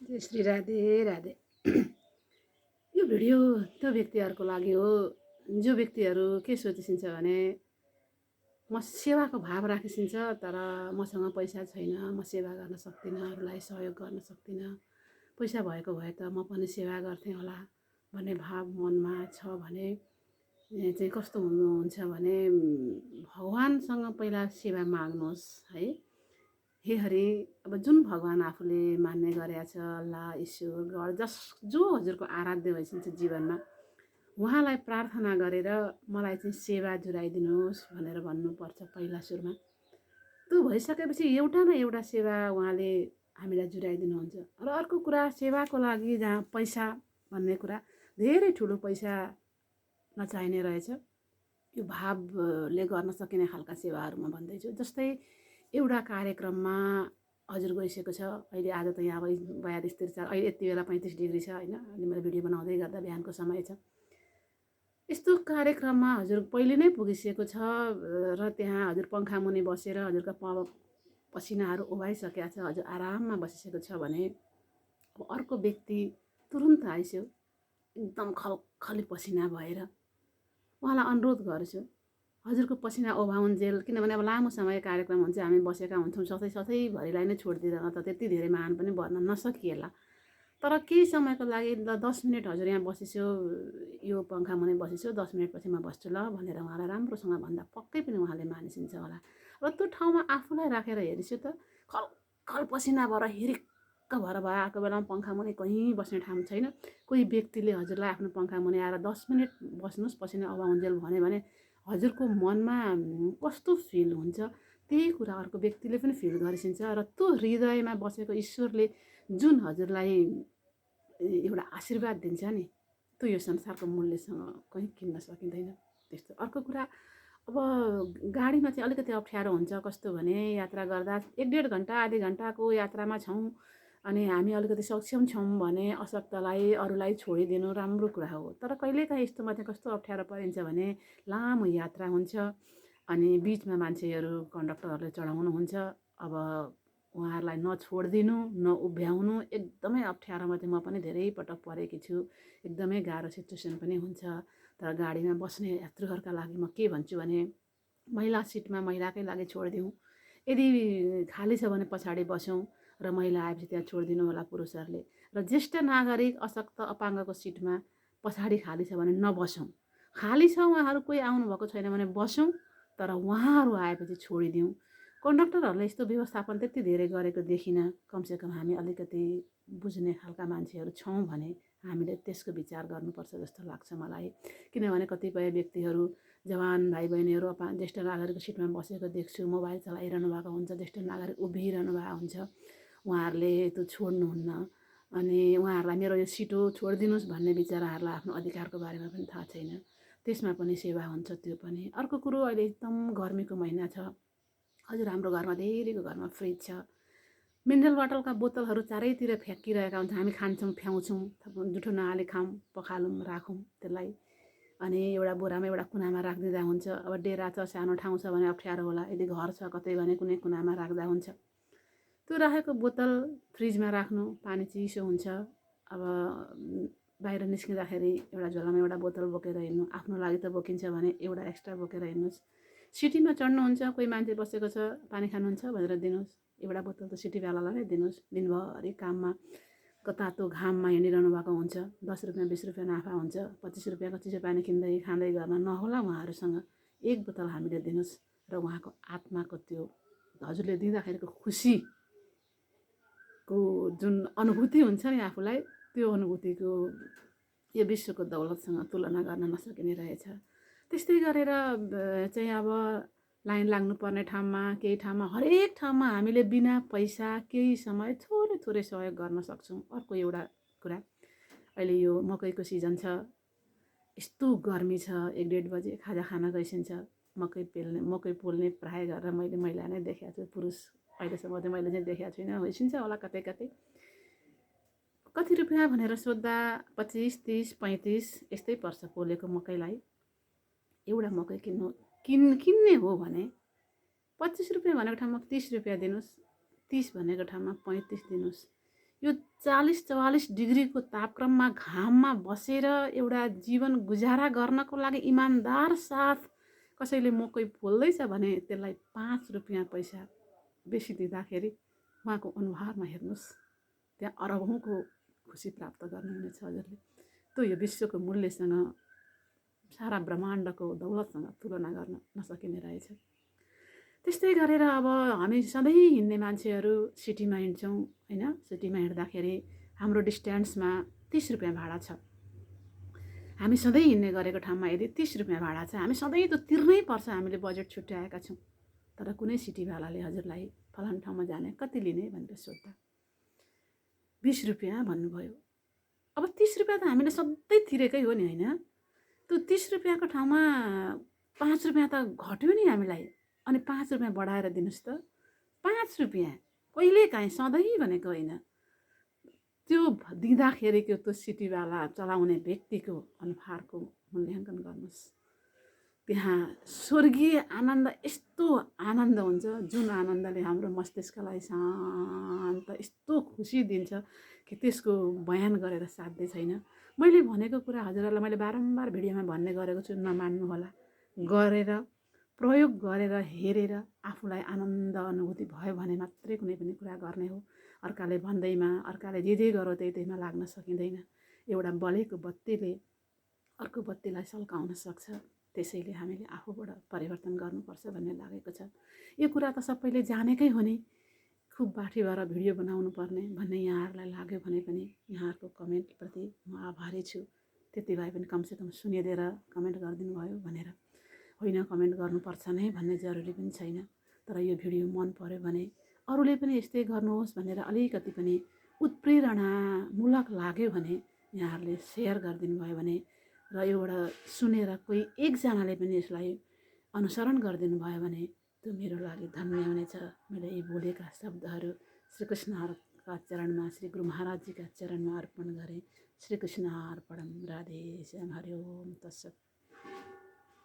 जय श्री राधे राधे। यो भिडियो त्यो व्यक्तिहरूको लागि हो जो व्यक्तिहरू के सोचिन्छ भने म सेवाको भाव राखिसिन्छ तर मसँग पैसा छैन, म सेवा गर्न सक्दिनँ, अरूलाई सहयोग गर्न सक्दिनँ। पैसा भएको भए त म पनि सेवा गर्थेँ होला भन्ने भाव मनमा छ भने चाहिँ कस्तो हुन्छ भने भगवानसँग पहिला सेवा माग्नुहोस् है। हे हरि, अब जुन भगवान आफूले मान्ने गरेका छ, अल्लाह, ईश्वर, गड, जो हजुरको आराध्य भइसक्छ जीवनमा, उहाँलाई प्रार्थना गरेर मलाई चाहिँ सेवा जुराइदिनुहोस् भनेर भन्नुपर्छ पहिला सुरुमा। त्यो भइसकेपछि एउटा न एउटा सेवा उहाँले हामीलाई जुराइदिनुहुन्छ। र अर्को कुरा, सेवाको लागि जहाँ पैसा भन्ने कुरा धेरै ठुलो पैसा नचाहिने रहेछ। यो भावले गर्न सकिने खालका सेवाहरू म भन्दैछु। जस्तै एउटा कार्यक्रममा हजुर गइसकेको छ, अहिले आज त यहाँ अब 42-43, अहिले यति बेला 35 डिग्री छ होइन। अहिले मैले भिडियो बनाउँदै गर्दा बिहानको समय छ। यस्तो कार्यक्रममा हजुर पहिले नै पुगिसकेको छ र त्यहाँ हजुर पङ्खा मुनि बसेर हजुरका पसिनाहरू उभाइसकेको छ, हजुर आराममा बसिसकेको छ भने अर्को व्यक्ति तुरुन्त आइस्यो एकदम खलखली पसिना भएर उहाँलाई अनुरोध गर्छु, हजुरको पसिना ओभाउन्जेल, किनभने अब लामो समय कार्यक्रम हुन्छ, हामी बसेका हुन्छौँ, सधैँभरिलाई नै छोडिदिँदा त त्यति धेरै महान पनि भन्न नसकिएला। तर केही समयको लागि 10 मिनट हजुर यहाँ बसिस्यो, यो पङ्खा मुनि बसिस्यो, 10 मिनटपछि म बस्छु ल भनेर उहाँलाई राम्रोसँग भन्दा पक्कै पनि उहाँले मानिसिन्छ होला। र त्यो ठाउँमा आफूलाई राखेर हेरिस्यो त खलखल पसिना भएर हिरिक्क भएर आएको बेलामा पङ्खा मुनि कहीँ बस्ने ठाउँ छैन। कोही व्यक्तिले हजुरलाई आफ्नो पङ्खा मुनि आएर 10 मिनट बस्नुहोस् पसिना ओभाउन्जेल भन्यो भने हजुरको मनमा कस्तो फिल हुन्छ, त्यही कुरा अर्को व्यक्तिले पनि फिल गरिसिन्छ। र त्यो हृदयमा बसेको ईश्वरले जुन हजुरलाई एउटा आशीर्वाद दिन्छ नि, त्यो यो संसारको मूल्यसँग कहीँ किन्न सकिँदैन। त्यस्तो अर्को कुरा, अब गाडीमा चाहिँ अलिकति अप्ठ्यारो हुन्छ। कस्तो भने यात्रा गर्दा 1-1.5 घन्टा, आधी घन्टाको यात्रामा छौँ अनि हामी अलिकति सक्षम छौँ भने अशक्तलाई अरूलाई छोडिदिनु राम्रो कुरा हो। तर कहिलेकाहीँ यस्तोमा चाहिँ कस्तो अप्ठ्यारो परिन्छ भने लामो यात्रा हुन्छ अनि बिचमा मान्छेहरू कन्डक्टरहरूले चढाउनुहुन्छ। अब उहाँहरूलाई नछोडिदिनु, नउभ्याउनु एकदमै अप्ठ्यारोमा चाहिँ म पनि धेरै पटक परेकी छु। एकदमै गाह्रो सिचुएसन पनि हुन्छ। तर गाडीमा बस्ने यात्रुहरूका लागि म के भन्छु भने महिला सिटमा महिलाकै लागि छोडिदिउँ, यदि खाली छ भने पछाडि बसौँ र महिला आएपछि त्यहाँ छोडिदिनु होला पुरुषहरूले। र ज्येष्ठ नागरिक, अशक्त, अपाङ्गको सिटमा पछाडि खाली छ भने नबसौँ। खाली छ, उहाँहरू कोही आउनुभएको छैन भने बसौँ, तर उहाँहरू आएपछि छोडिदिउँ। कन्डक्टरहरूले यस्तो व्यवस्थापन त्यति धेरै गरेको देखिनँ। कमसेकम हामी अलिकति बुझ्ने खालका मान्छेहरू छौँ भने हामीले त्यसको विचार गर्नुपर्छ जस्तो लाग्छ मलाई। किनभने कतिपय व्यक्तिहरू, जवान भाइ बहिनीहरू ज्येष्ठ नागरिकको सिटमा बसेको देख्छु, मोबाइल चलाइरहनु भएको हुन्छ, ज्येष्ठ नागरिक उभिरहनु भएको हुन्छ, उहाँहरूले त्यो छोड्नुहुन्न। अनि उहाँहरूलाई मेरो यो सिट हो छोडिदिनुहोस् भन्ने बिचराहरूलाई आफ्नो अधिकारको बारेमा पनि थाहा छैन। त्यसमा पनि सेवा हुन्छ त्यो पनि। अर्को कुरो, अहिले एकदम गर्मीको महिना छ। हजुर हाम्रो घरमा धेरैको घरमा फ्रिज छ। मिनरल वाटरका बोतलहरू चारैतिर फ्याँकिरहेका हुन्छ। हामी खान्छौँ, फ्याउँछौँ, जुठो नहाली खाऊँ, पखालौँ, राखौँ त्यसलाई। अनि एउटा बोरामा एउटा कुनामा राखिदिँदा हुन्छ। अब डेरा छ, सानो ठाउँ छ भने अप्ठ्यारो होला, यदि घर छ कतै भने कुनै कुनामा राख्दा हुन्छ। त्यो राखेको बोतल फ्रिजमा राख्नु, पानी चिसो हुन्छ। अब बाहिर निस्किँदाखेरि एउटा झोलामा एउटा बोतल बोकेर हिँड्नु, आफ्नो लागि त बोकिन्छ भने एउटा एक्स्ट्रा बोकेर हिँड्नुहोस्। सिटीमा चढ्नुहुन्छ, कोही मान्छे बसेको छ, पानी खानुहुन्छ भनेर दिनुहोस्, एउटा बोतल त सिटीवालालाई नै दिनुहोस्। दिनभरि काममा तातो घाममा हिँडिरहनु भएको हुन्छ, 10 रुपियाँ 20 रुपियाँ नाफा हुन्छ, 25 रुपियाँको चिसो पानी किन्दै खाँदै गर्न नहोला उहाँहरूसँग। एक बोतल हामीले दिनुहोस् र उहाँको आत्माको त्यो हजुरले दिँदाखेरिको खुसीको जुन अनुभूति हुन्छ नि आफूलाई, त्यो अनुभूतिको यो विश्वको दौलतसँग तुलना गर्न नसकिने रहेछ। त्यस्तै गरेर चाहिँ अब लाइन लाग्नुपर्ने ठाउँमा, केही ठाउँमा, हरेक ठाउँमा हामीले बिना पैसा केही समय थोरै थोरै सहयोग गर्न सक्छौँ। अर्को एउटा कुरा, अहिले यो मकैको सिजन छ, यस्तो गर्मी छ, 1-1.5 बजे खाजा खान गइसिन्छ। मकै पोल्ने प्रायः गरेर मैले महिला नै देखेको छु, पुरुष अहिलेसम्म चाहिँ मैले चाहिँ देखेको छुइनँ। होइसिन्छ होला कतै कतै। कति रुपियाँ भनेर सोद्धा 25, 30, 35 यस्तै पर्छ पोलेको मकैलाई। एउटा मकै किन्ने हो भने 25 रुपियाँ भनेको ठाउँमा 30 रुपियाँ दिनुहोस्, 30 भनेको ठाउँमा 35 दिनुहोस्। यो 40-44 डिग्रीको तापक्रममा घाममा बसेर एउटा जीवन गुजारा गर्नको लागि इमान्दार साथ कसैले मकै पोल्दैछ भने त्यसलाई 5 रुपियाँ पैसा बेसी दिँदाखेरि उहाँको अनुहारमा हेर्नुहोस्, त्यहाँ अरबौँको खुसी प्राप्त गर्नुहुनेछ हजुरले। त्यो यो विश्वको मूल्यसँग, सारा ब्रह्माण्डको दौलतसँग तुलना गर्न नसकिने रहेछ। त्यस्तै गरेर अब हामी सधैँ हिँड्ने मान्छेहरू सिटीमा हिँड्छौँ होइन। सिटीमा हिँड्दाखेरि हाम्रो डिस्टेन्समा 30 रुपियाँ भाडा छ। हामी सधैँ हिँड्ने गरेको ठाउँमा यदि 30 रुपियाँ भाडा छ, हामी सधैँ त तिर्नै पर्छ, हामीले बजेट छुट्याएका छौँ। तर कुनै सिटीवालाले हजुरलाई फलानु ठाउँमा जाने कति लिने भनेर सोद्धा 20 रुपियाँ भन्नुभयो। अब 30 रुपियाँ त हामीले सधैँ तिरेकै हो नि होइन। त्यो 30 रुपियाँको ठाउँमा 5 रुपियाँ त घट्यो नि हामीलाई, अनि 5 रुपियाँ बढाएर दिनुहोस् त। 5 रुपियाँ कहिले काहीँ, सधैँ भनेको होइन। त्यो दिँदाखेरिको त्यो सिटीवाला चलाउने व्यक्तिको अनुहारको मूल्याङ्कन गर्नुहोस्। त्यहाँ स्वर्गीय आनन्द, यस्तो आनन्द हुन्छ जुन आनन्दले हाम्रो मस्तिष्कलाई शान्त, यस्तो खुसी दिन्छ कि त्यसको बयान गरेर साध्य छैन। मैले भनेको कुरा हजुरहरूलाई मैले बारम्बार भिडियोमा भन्ने गरेको छु, नमान्नु होला। गरेर प्रयोग गरेर हेरेर आफूलाई आनन्द अनुभूति भयो भने मात्रै कुनै पनि कुरा गर्ने हो। अर्काले भन्दैमा, अर्काले जे गरो त्यहीमा लाग्न सकिँदैन। एउटा बलेको बत्तीले अर्को बत्तीलाई सल्काउन सक्छ। त्यसैले हामीले आफूबाट परिवर्तन गर्नुपर्छ भन्ने लागेको छ। यो कुरा त सबैले जानेकै हो नि, खुब बाठी भएर भिडियो बनाउनु पर्ने भन्ने यहाँहरूलाई लाग्यो भने पनि यहाँहरूको कमेन्टप्रति म आभारी छु। त्यति भए पनि कमसेकम सुनिदिएर कमेन्ट गरिदिनु भयो भनेर। होइन कमेन्ट गर्नुपर्छ नै भन्ने जरुरी पनि छैन। तर यो भिडियो मन पर्यो भने अरूले पनि यस्तै गर्नुहोस् भनेर अलिकति पनि उत्प्रेरणामूलक लाग्यो भने यहाँहरूले सेयर गरिदिनु भयो भने र एउटा सुनेर कोही एकजनाले पनि यसलाई अनुसरण गरिदिनु भयो भने त्यो मेरो लागि धन्य हुनेछ। मैले यी बोलेका शब्दहरू श्रीकृष्णका चरणमा, श्री गुरु महाराजजीका चरणमा अर्पण गरेँ। श्रीकृष्ण अर्पणम। राधे श्याम। हरि ओम तत्सत।